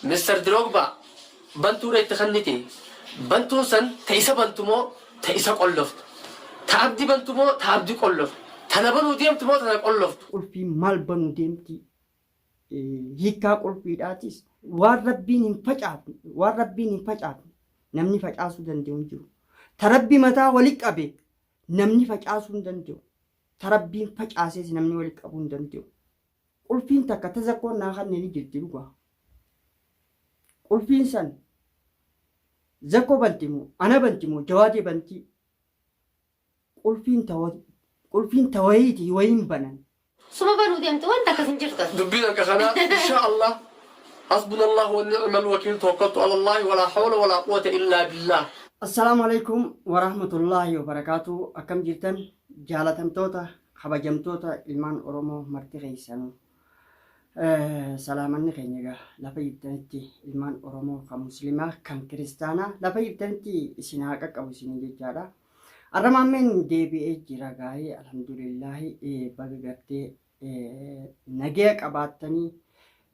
Mister Drogba bantuudha itti kennite. Bantuun san ta isa bantu moo ta isa qolloftu? Ta Abdi bantu moo ta Abdi qolloftu? Ta na banuu deemtu moo ta na qolloftu? Qulfiin maal banuu deemti? Hiikkaa qulfiidhaatis waan Rabbiin hin facaafne, waan Rabbiin hin facaafne namni facaasuu danda'u hin jiru. Ta Rabbi mataa wali qabe namni facaasuu hin danda'u. Ta Rabbiin facaasees namni wali qabuu hin danda'u. Qulfiin takka ta zakkoon naa kanne ni jirti dhugaa. Qulfiin san zakkoo banti moo ana banti moo jawaadee bantii? Qulfiin ta qulfiin ta wayiiti wayiin banan. Suma banuu deemte wanta akkas hin jirtu ati. Dubbiin akka kanaa inshaa Allah Hasbunallahu wa ni'mal wakiil tawakkaltu ala Allahi wala hawla wala quwwata illaa billah. Assalaamu alaikum warahmatullaahi wabarakaatu. Akkam jirtan jaalatamtoota kabajamtoota ilmaan Oromoo marti keessanuu? Salaamanni keenya egaa lafa jirtanitti ilmaan Oromoo kan muslimaa kan kiristaanaa lafa jirtanitti isin haa qaqqabu isinii jechaadha. Arra maammeen deebi'ee jira gaa'ee alhamdulillaahi, baga gartee nagaya qabaattanii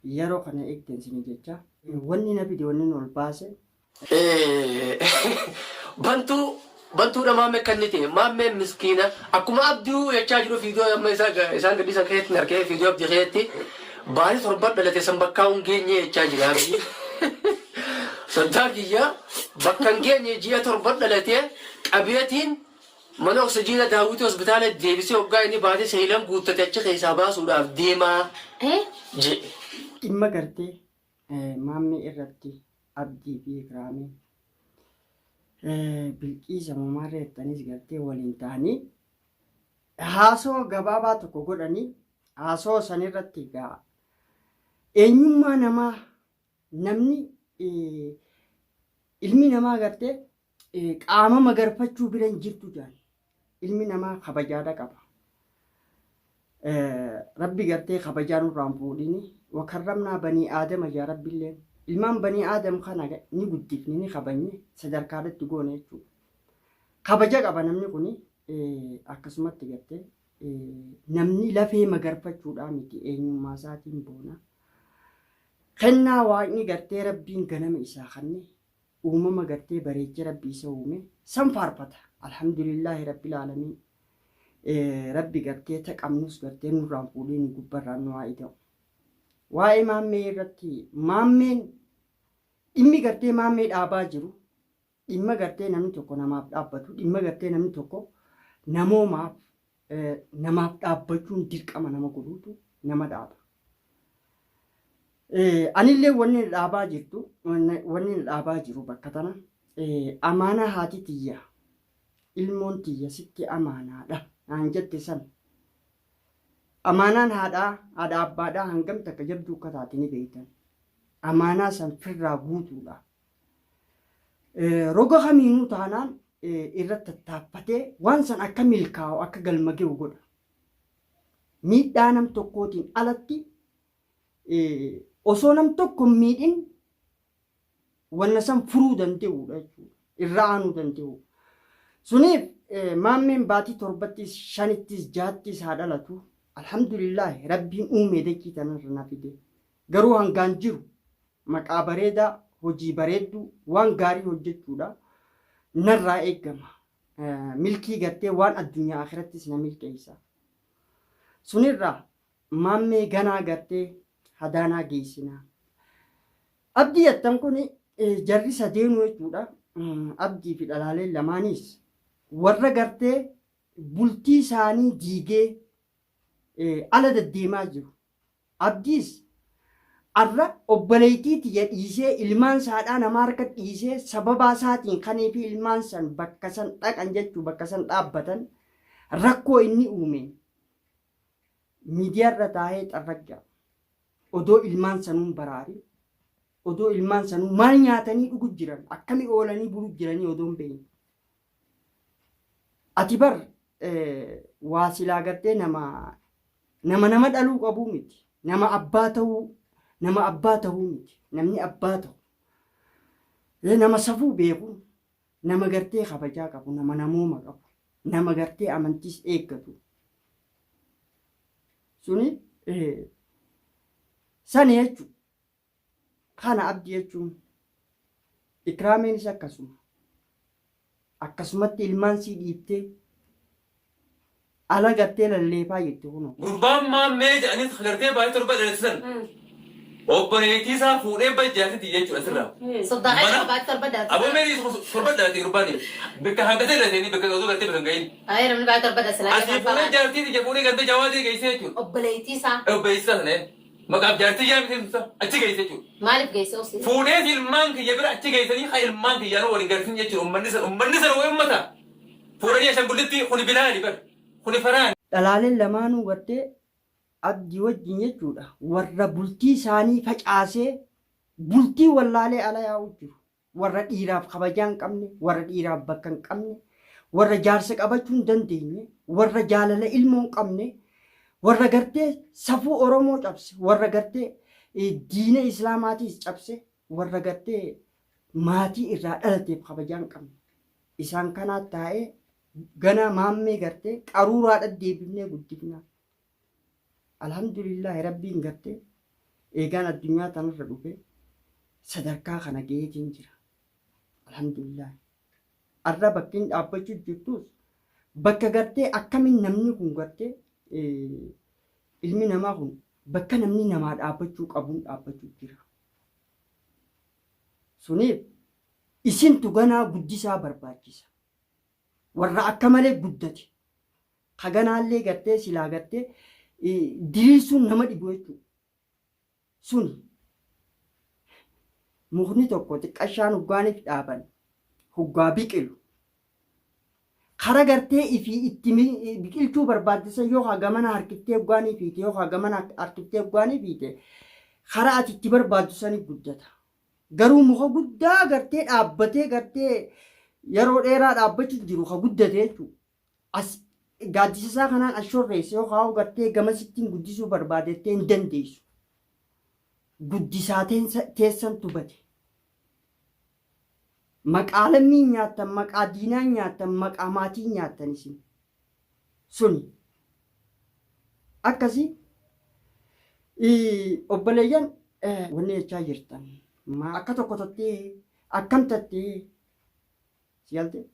yeroo kana eegdan isinii jecha. Wanni na fide, wanni ol baase. Bantuu bantuudha maammee kennite. Maammeen miskiina akkuma Abduu jechaa jiru viidiyoo amma isaan gadhiisan keessatti harkee viidiyoo Abdii keessatti baatii 7 dhalate san bakkaa hin geenye jechaa jira Abdii. Soddaa kiyya bakka hin geenye ji'a 7 dhalate qabeetiin mana oksijiina daawwitii hospitaala deebisee hoggaa inni baatii 9 guuttate achi keessaa baasuudhaaf deemaa jedhe. Dhimma gartee maammee irratti Abdii fi Ikraamiin Bilqiisa Mamaarree jettaniis gartee waliin ta'anii haasoo gabaabaa tokko godhanii, haasoo sanirratti egaa eenyummaa namaa, namni ilmi namaa gartee qaama magarfachuu bira hin jirtu jedhan. Ilmi namaa kabajaadha qaba. Rabbi gartee kabajaa nurraa hin fuudhini. Wakarramnaa banii aadama jaa Rabbilleen. Ilmaan banii aadam kana ni guddifne, ni kabajne, sadarkaadhatti goone jechuudha. Kabaja qaba namni kuni. Akkasumatti gartee namni lafee magarfachuudhaa miti, eenyummaa isaatiin boona. Kennaa Waaqni gartee Rabbiin ganama isaa kanne, uumama gartee bareeche Rabbi isa uume san faarfata. Alhamdulillaahi rabbil aalamiin. Rabbi gartee ta qabnus gartee nurraan fuudhee gubbarraan nu haa ida'u. Waa'ee maammee irratti, maammeen dhimmi gartee maammee dhaabaa jiru, dhimma gartee namni tokko namaaf dhaabbatu, dhimma gartee namni tokko namoomaaf namaaf dhaabbachuun dirqama nama godhuutu nama dhaaba. Anillee wanni na dhaabaa jirtu, wanni na dhaabaa jiru bakka tana, amaanaa haati tiyya ilmoon tiyya sitti amaanaadha naan jette san, amaanaan haadhaa, haadha abbaadhaa hangam takka jabduu akka taate ni beektan. Amaanaa san firraa guutuudha. Roga kamiinuu taanaan irratti tattaaffatee waan san akka milkaa'u, akka galma ge'u godha. Miidhaa nam tokkootiin alatti, osoo nam tokko hin miidhin wanna san furuu danda'uudha jechuudha. Irra aanuu danda'u. Suniif maammeen baatii 7ttis, 5ttis, 6ttis haa dhalatu. Alhamdulillah, Rabbiin uumee dachii tanarra na fide. Garuu hangaan jiru maqaa bareedaa, hojii bareedduu, waan gaarii hojjechuudha narraa eeggama. Milkii gartee waan addunyaa akhirattis na milkeessa. Sunirraa maammee ganaa gartee hadaanaa geessinaa. Abdii jettan kun jarri sadeenuu jechuudha. Abdii fi dhalaaleen lamaanis warra gartee bultii isaanii diigee ala deddeemaa jiru. Abdiis arra obboleettii tiyya dhiisee, ilmaan saadhaa nama harka dhiisee, sababaa isaatiin kanii fi ilmaan san bakka san dhaqan jechuu, bakka san dhaabbatan, rakkoo inni uume miidiyaarra taa'ee xarragga odoo ilmaan sanuun baraari, odoo ilmaan sanuu maal nyaatanii dhugu jiran, akkami oolanii bulu jiranii odoo hin beekne. Ati bar waa silaa gartee nama dhaluu qabuu miti. Nama abbaa ta'uu, nama abbaa ta'uu miti. Namni abbaa ta'u nama safuu beeku, nama gartee kabajaa qabu, nama namooma qabu, nama gartee amantiis eeggatu. Suni sani jechuudha. Kana abdi jechuun ikraameenis akkasuma. Akkasumatti ilmaan sii dhiiftee ala gartee lalleefaa jirti kunoo. Gurbaan maammee jedhaniis gartee baay'ee torba dhalate san obboleettii isaa fuudhee bajjaasiti jechuudha asirraa. Soddaa Mana kan baay'ee torba dhalate. aboo meetii torba dhalate gurbaan bakka hangatee dhalate inni bakka osoo gartee bakka hin gahin. Ayee namni baay'ee torba dhalate silaa Asii fuudhee jaartii tiyya fuudhee gantee jawaadee geessee jechuudha. Obboleettii isaa Obboleettii isaa sana maqaaf jaartii yaa miti isaa achi geessee jechuudha. maaliif geesse obsi? Fuudhee ilmaan kiyya bira achi geessanii haa ilmaan kiyyaan waliin garsiin jechuudha. Uummanni sana wayi uummata. Fuudhanii ashangulitti kuni bilaali bar kuni faraani. Dhalaaleen lamaanuu gartee abdii wajjin jechuudha. Warra bultii isaanii facaasee bultii wallaalee ala yaa'u jiru. Warra dhiiraaf kabajaa hin qabne, warra dhiiraaf bakka hin qabne, warra jaarsa qabachuu hin dandeenye, warra jaalala ilmoo hin qabne, warra gartee safuu Oromoo cabse, warra gartee diina Islaamaatiis cabse, warra gartee maatii irraa dhalateef kabajaa hin qabne. Isaan kanaa taa'ee ganaa maammee gartee qaruuraadha deebifnee guddifnaa. Alhamdulillaahi rabbiin gartee eegaan addunyaa tanarra dhufe sadarkaa kana gaheetiin jira. Alhamdulillaahi. Arra bakki inni dhaabbachuu jirtus bakka gartee akkamiin namni kun gartee ilmi namaa kun bakka namni namaa dhaabbachuu qabuun dhaabbachuu jira. Suniif isintu ganaa guddisaa barbaachisa. Warra akka malee guddate. Ka ganaallee gartee silaa gartee diriirsuun nama dhibu jechuudha. Suni mukni tokko xiqqashaan hoggaaniif dhaaban hoggaa biqilu kara gartee ifii itti biqilchuu barbaaddisan yoo haa gamana harkiftee hoggaanii fiite yoo haa gamana harkiftee hoggaanii fiite kara ati itti barbaaddu sani guddata. Garuu muka guddaa gartee dhaabbatee gartee yeroo dheeraa dhaabbachuu jiru ka guddate jechuudha. As gaaddisa isaa kanaan as shorreesse yoo kaa'u gartee gamasittiin guddisuu barbaadettee hin dandeessu. Guddisaa teessantu bade. Maqaa lammii nyaattan, maqaa diinaa nyaattan, maqaa maatii nyaattan isin. Suni. Akkasii obboleeyyan wanni jechaa jirtan akka tokko tattee akkam tattee si galte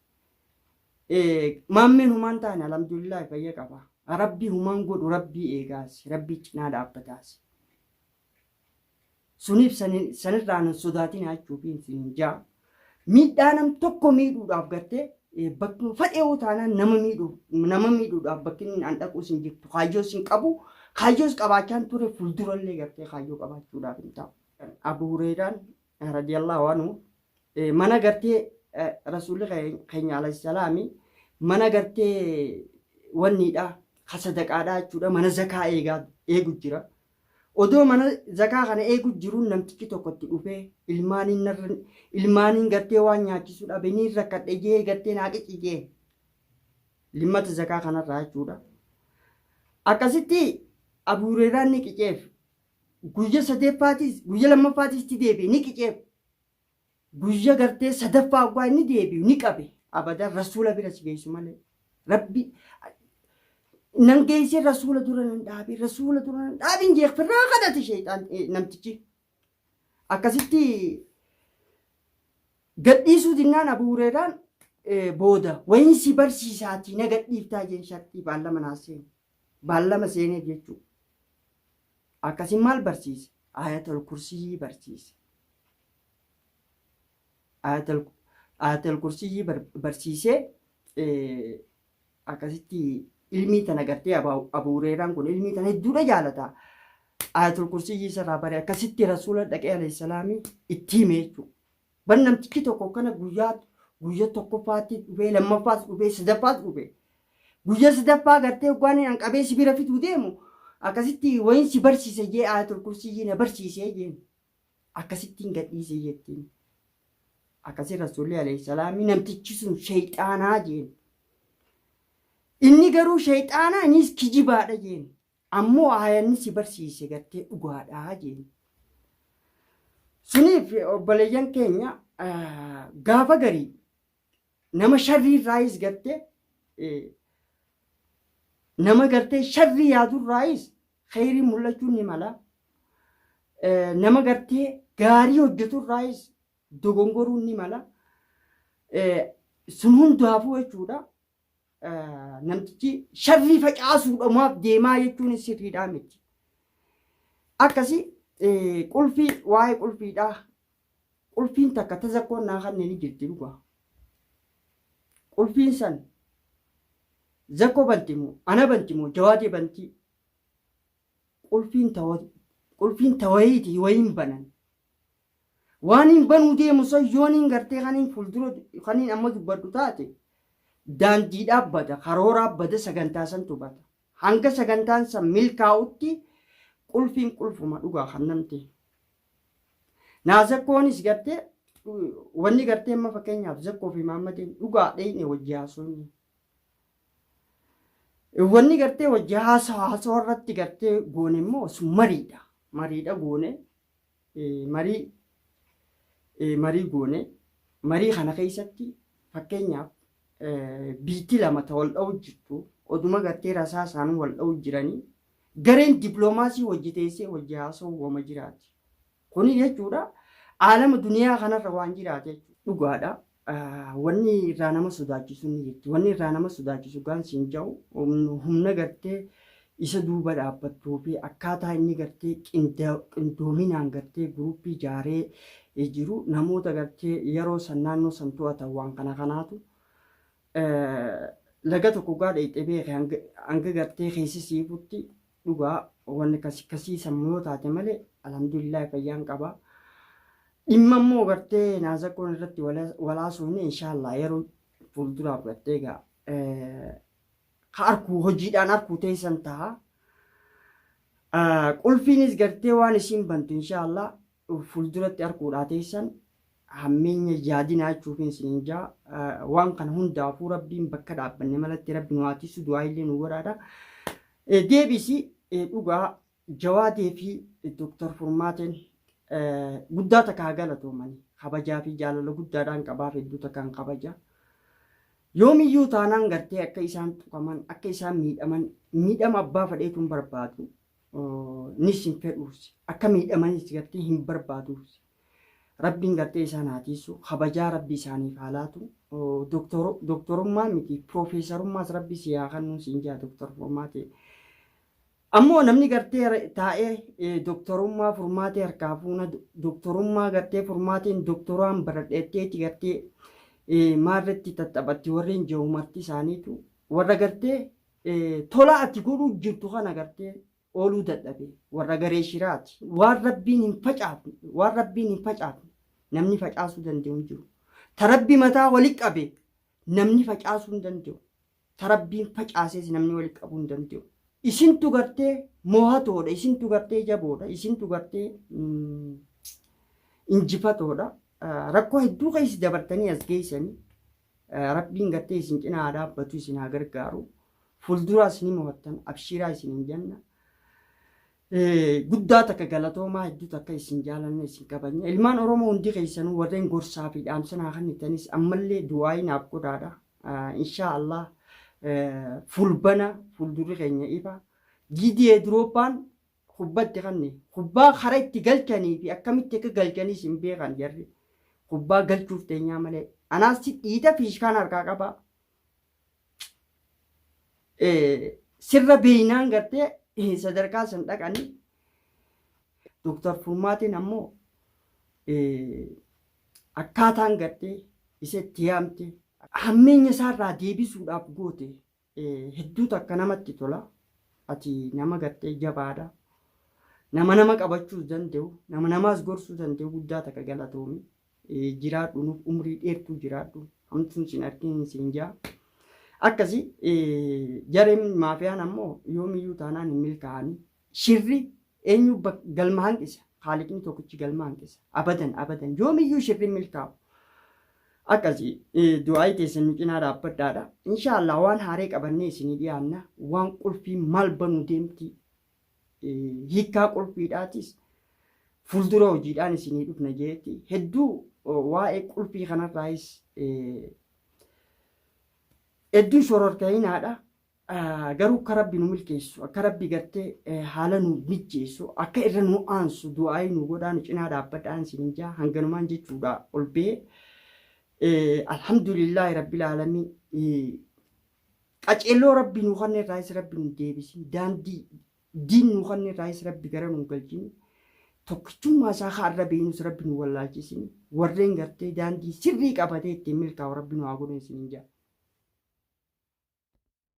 maammeen humaan taane alhamdulillah fayya qaba. Rabbii humaan godhu rabbii eegaas rabbii cinaa dhaabbataas. Suniif sanirraa nan sodaatinaa jechuufi isin jaa. Miidhaa nam tokko miidhuudhaaf gartee bakkuma fadhee'uu taanaan nama miidhuuf nama miidhuudhaaf bakki inni an dhaquus hin jirtu. Kaayyoos hin qabu. Kaayyoos qabaachaan ture fuuldurallee gartee kaayyoo qabaachuudhaaf hin ta'u. Abu Hureyraan radiyallahu anhu mana gartee rasuulli keenya alayhi salaami mana gartee wanniidha ka sadaqaadha jechuudha mana zakaa eegaa eegu jira. Odoo mana zakaa kana eegu jiruun namtichi tokko itti dhufee ilmaaniin narra ilmaaniin gartee waan nyaachisu dhabe niin rakkadhe jee gartee naa qici jee limmata zakaa kanarraa jechuudha. Akkasitti Abu Hureyraan ni qiceef guyya sadeeffaatis guyya lammaffaatis itti deebi'e ni qiceef guyya gartee sadaffaa oggaa inni deebi'u ni qabe abadan rasuula bira si geessu malee rabbi nan geessee rasuula dura nan dhaabe rasuula dura nan dhaabin jee firraa kadhate sheexaan namtichi akkasitti gadhiisuu dinnaan Abu Hureeraan booda wayin si barsiisaatii na gadhiiftaa jeen sharxii baallama naa seene baallama seeneef jechuudha. Akkasiin maal barsiise? Ayatul Kursiyii barsiise. Ayatul Kursiyii barsiisee akkasitti ilmii tana gartee Abu Hureeraan kun ilmii tana hedduudha jaalata. Ayatul Kursiyii isarraa bare akkasitti rasuula dhaqee alayhi salaamii itti hime jechuudha. Bar namtichi tokko kana guyyaa guyya tokkoffaatti dhufee lammaffaas dhufee sadaffaas dhufe. Guyya sadaffaa gartee waan an qabee si bira fiduu deemu akkasitti wayin si barsiise jee ayatul kursiyyii na barsiisee jeen akkasittiin gadhiise jettiin. Akkasi rasuulli alayhi salaamii namtichi sun shayxaanaa jeen. Inni garuu shayxaanaa innis kijibaadha jeen. Ammoo aayanni si barsiise gartee dhugaadha jeen. Suniif obboleeyyan keenya gaafa garii nama sharrii irraayis gartee nama gartee sharrii yaadurraayis kheyrii mul'achuun ni mala. Nama gartee gaarii hojjetu irraayis dogongoruun ni mala. Sun hundaafuu jechuudha. Namtichi sharrii facaasuudhumaaf deemaa jechuun sirriidhaa miti. Akkasi qulfii waa'ee qulfiidhaa qulfiin takka tazakkoon naa kanne ni jirti dhugaa. Qulfiin san zakkoo banti moo ana banti moo jawaadee bantii qulfiin tawa qulfiin tawayiiti wayiin banan. Waaniin banuu deemu san yooniin gartee kaniin fuuldura kaniin amma dubbadhu taate daandiidhaa bada karooraa bada sagantaa santu bada. Hanga sagantaan san milkaa'utti qulfiin qulfuma dhugaa kan namte. Naazakkoonis gartee wanni gartee amma fakkeenyaaf Zakkoo fi Maammadeen dhugaa dheeyne wajji haasofne. Wanni gartee wajji haasawa haasawa irratti gartee goone immoo sun mariidha. Mariidha goone marii marii goone marii kana keessatti fakkeenyaaf biitti lama ta wal dha'u jirtu oduma gartee rasaa isaanii wal dha'u jiranii gareen dippiloomaasii wajji teessee wajji haasa'u wama jiraati. Kuni jechuudha aalama duniyaa kanarra waan jiraate jechuudha. Dhugaadha. Wanni irraa nama sodaachisu ni jirti. Wanni irraa nama sodaachisu gaan siin ja'u humna gartee isa duuba dhaabbattuu fi akkaataa inni gartee qindoominaan gartee guruppii ijaaree jiru namoota gartee yeroo san naannoo san to'atan waan kana kanaatu laga tokko gaa dheyxe beeke hanga gartee keessa siifutti dhugaa wanni kasi kasii sammuu yoo taate malee alhamdulillah fayyaan qaba. Dhimma immoo gartee naazakkoon irratti walaasuun inshaallah yeroo fuulduraaf gartee egaa ka arkuu hojiidhaan arkuu teessan taha. Qulfiinis gartee waan isiin bantu inshaallah fuulduratti arkuudhaa teessan hammeenya yaadinaa jechuufin isiniin jaa waan kana hundaafuu rabbiin bakka dhaabbanne malatti rabbi nu haa tiisu du'aa illee nu godhaadha. Deebisi dhugaa Jawaadee fi Dr. Furmaateen guddaa takka haa galatoomani. Kabajaa fi jaalala guddaadhaan qabaaf hedduu takkaan kabaja. Yoomiyyuu taanaan gartee akka isaan tuqaman, akka isaan miidhaman, miidhama abbaa fedheetu hin barbaadu. Nis hin fedhuus. Akka miidhamanis gartee hin barbaaduus. Rabbiin gartee isaan haa tiisu. Kabajaa Rabbi isaaniif haa laatu. Doktorummaa miti, piroofeesarummaas Rabbi si haa kennu siin jaa Doktor Furmaatee. Ammoo namni gartee taa'ee doktorummaa Furmaatee harkaa fuuna doktorummaa gartee Furmaateen doktoraan baradheetteeti gartee maarretti tattaphatti warreen jiru marti isaaniitu warra gartee tola ati godhuu jirtu kana gartee ooluu dadhabe warra garee shiraati. Waan rabbiin hin facaafne waan rabbiin hin facaafne namni facaasuu danda'u hin jiru. Ta rabbi mataa wali qabe namni facaasuu hin danda'u. Ta rabbiin facaasees namni wali qabuu hin danda'u. Isintu gartee moohatoodha, isintu gartee jaboodha, isintu gartee injifatoodha. Rakkoo hedduu keessa dabartanii as geessanii rabbiin gartee isin cinaa haa dhaabbatu, isin haa gargaaru. Fuulduraas ni mo'attan, abshiiraa isin hin jenna. Guddaa takka galatoomaa hedduu takka isin jaalanna isin kabajna. Ilmaan Oromoo hundi keessanuu warreen gorsaa fi dhaamsa naa kennitanis ammallee du'aayii naaf godhaadha. Inshaa Allah fulbana fuuldurri keenya ifa. Didier Drogban kubbatti kanne kubbaa karaa itti galchanii fi akkamitti akka galchanis hin beekan jarri. Kubbaa galchuuf teenyaa malee. Anaas si dhiita fiishkaan harkaa qabaa. Sirra beeynaan gartee sadarkaa san dhaqanii Dooktar Furmaateen ammoo akkaataan gartee isa itti yaamte hammeenya isaarraa deebisuudhaaf goote hedduu takka namatti tola. Ati nama gartee jabaadha. Nama nama qabachuus danda'u, nama namaas gorsuu danda'u guddaa takka galatoomi. Jiraadhu nuuf umrii dheertuu jiraadhu. Hamtuun sin argin siin jaa. Akkasi jareen maafiyaan ammoo yoomiyyuu taanaan hin milkaa'ani. Shirri eenyu galma hanqisa. Haaliqni tokkichi galma hanqisa. Abadan abadan yoomiyyuu shirri hin milkaa'u. Akkasi du'aayii teessan nu cinaa dhaabbadhaadha. Inshaallah waan haaree qabannee isinii dhiyaanna. Waan qulfii maal banuu deemti. Hiikkaa qulfiidhaatis fuuldura hojiidhaan isinii dhufna jeetti. Hedduu waa'ee qulfii kanarraayis hedduun shororka'inaadha. Garuu akka Rabbi nu milkeessu, akka Rabbi gartee haala nu mijjeessu, akka irra nu aansu du'aayii nu godhaa nu cinaa dhaabbadhaan isiniin jaa hanganumaan jechuudha ol bee. Alhamdulillaahi Rabbil Aalamiin. Qaceelloo Rabbi nu kanne irraayis Rabbi nu deebisin daandii diin nu kanne irraayis Rabbi gara nu galchin tokkichummaa isaa ka arra beeynus Rabbi nu wallaalchisin warreen gartee daandii sirrii qabatee ittiin milkaa'u Rabbi nu haa godhu isiniin jaa.